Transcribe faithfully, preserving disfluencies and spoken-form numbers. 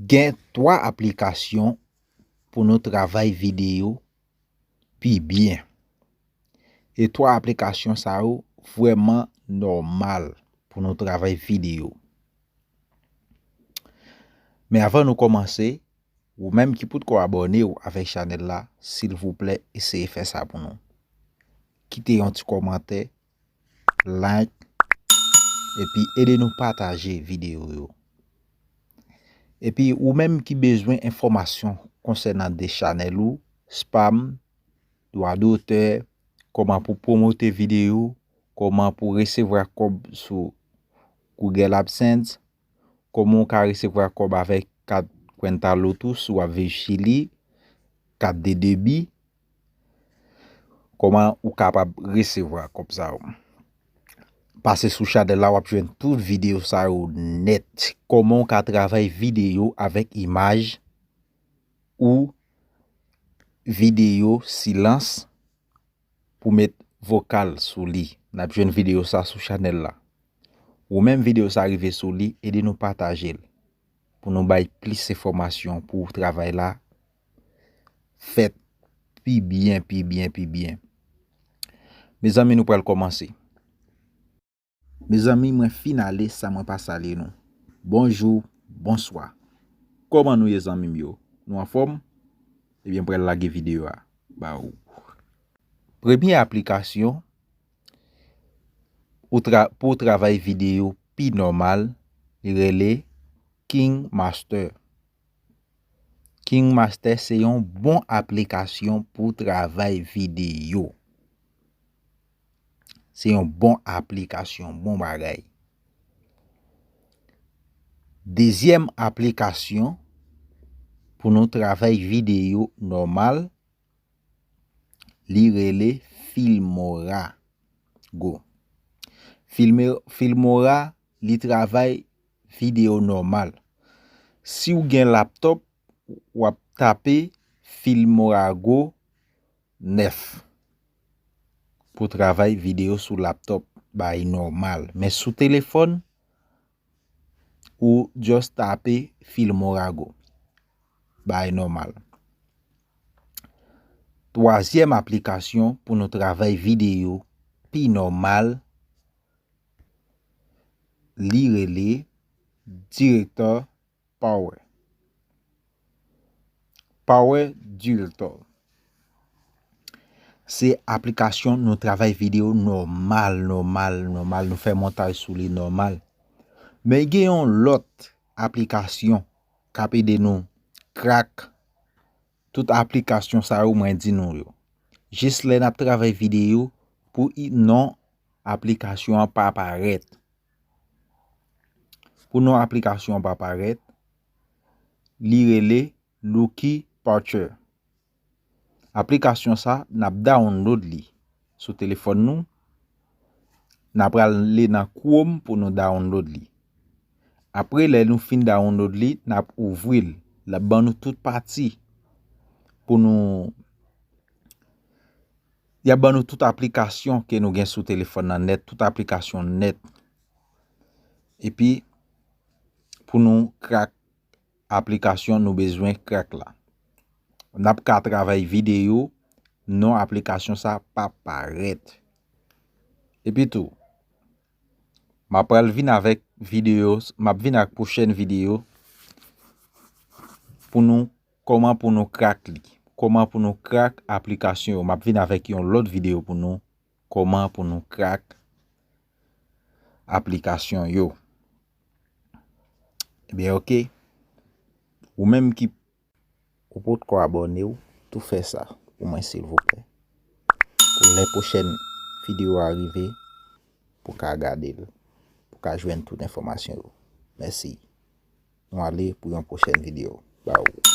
Gen twa aplikasyon pou nou travay videyo pi byen. E twa aplikasyon sa yo vrèman nòmal pou nou travay videyo. Men avan nou kòmanse, ou menm ki potko abòne w avèk chanèl la, silvouplè, eseye fè sa pou nou. Kite yon ti kòmantè, like, epi ede nou pataje videyo yo. Epi ou menm ki bezwen enfòmasyon konsènan de chanèl ou, spam, dwa dotè, kòman pou pwomote videyo, kòman pou resevwa kòb sou Google AdSense, kòman w ka resevwa kòb avèk kat Cuenta Lotus si w ap viv Chili, kat de debi, kòman ou kapab resevwa kòb sa yo. Pase sou chanèl la, w ap jwenn tout videyo sa yo nèt. Kòman w ka travay videyo avèk imaj ou videyo silans pou met vokal sou li. N ap jwenn videyo sa sou chanèl la. Ou menm videyo sa rive sou li, ede nou pataje l pou nou bay plis enfòmasyon pou travay la fèt pi byen, pi byen, pi byen. Mezanmi, nou pral kòmanse. Mezanmi, mwen fin ale san mwen pa salye nou. Bonjou, bonswa. Kòman nou ye, zanmi m yo? Nou anfòm? Ebyen, m pral lage videyo a ba ou. Premye aplikasyon ou tra-, pou travay videyo pi nòmal, li rele KineMaster. KineMaster se yon bon aplikasyon pou travay videyo. Se yon bon aplikasyon, bon bagay. Dezyèm aplikasyon pou nou travay videyo nòmal, li rele Filmora Go. Filme-, Filmora, li travay videyo nòmal. Si w gen laptòp, w ap tape Filmora Go nèf pou travay videyo sou laptòp, bay nòmal. Men sou telefòn, ou just tape Filmora Go, bay nòmal. Twazyèm aplikasyon pou nou travay videyo pi nòmal, li rele Director Power. Power Director. Se aplikasyon nou travay videyo nòmal, nòmal, nòmal. Nou fè montaj sou li nòmal. Men gen yon lòt aplikasyon k ap ede nou krak tout aplikasyon sa yo mwen di nou yo. Jis lè n ap travay videyo pou i-, non aplikasyon an pa parèt. Pou non aplikasyon an pa parèt, li rele Looky Parcher. Aplikasyon sa, n ap download li sou telefòn nou. N ap prale nan Chrome pou nou download li. Apre, lè nou fin download li, n ap ouvri l. L ap ban nou tout pati pou nou, y ap ban nou tout aplikasyon ke nou gen sou telefòn nan nèt, tout aplikasyon nèt. Epi, pou nou krak aplikasyon nou bezwen krak la. N ap ka travay videyo, non aplikasyon sa p ap parèt. Epi tou, m ap pral vin avèk videyo, m ap vin ak pwochèn videyo pou nou, kòman pou nou krak li, kòman pou nou krak aplikasyon yo. M ap vin avèk yon lòt videyo pou nou, kòman pou nou krak aplikasyon yo. Ebyen, oke. Ou menm ki ou potko abòne w, tou fè sa pou mwen, silvouplè. Pou lè pwochèn videyo a rive, pou ka gade l, pou ka jwenn tout enfòmasyon yo. Mèsi. Nou ale pou yon pwochèn videyo. Ba ou.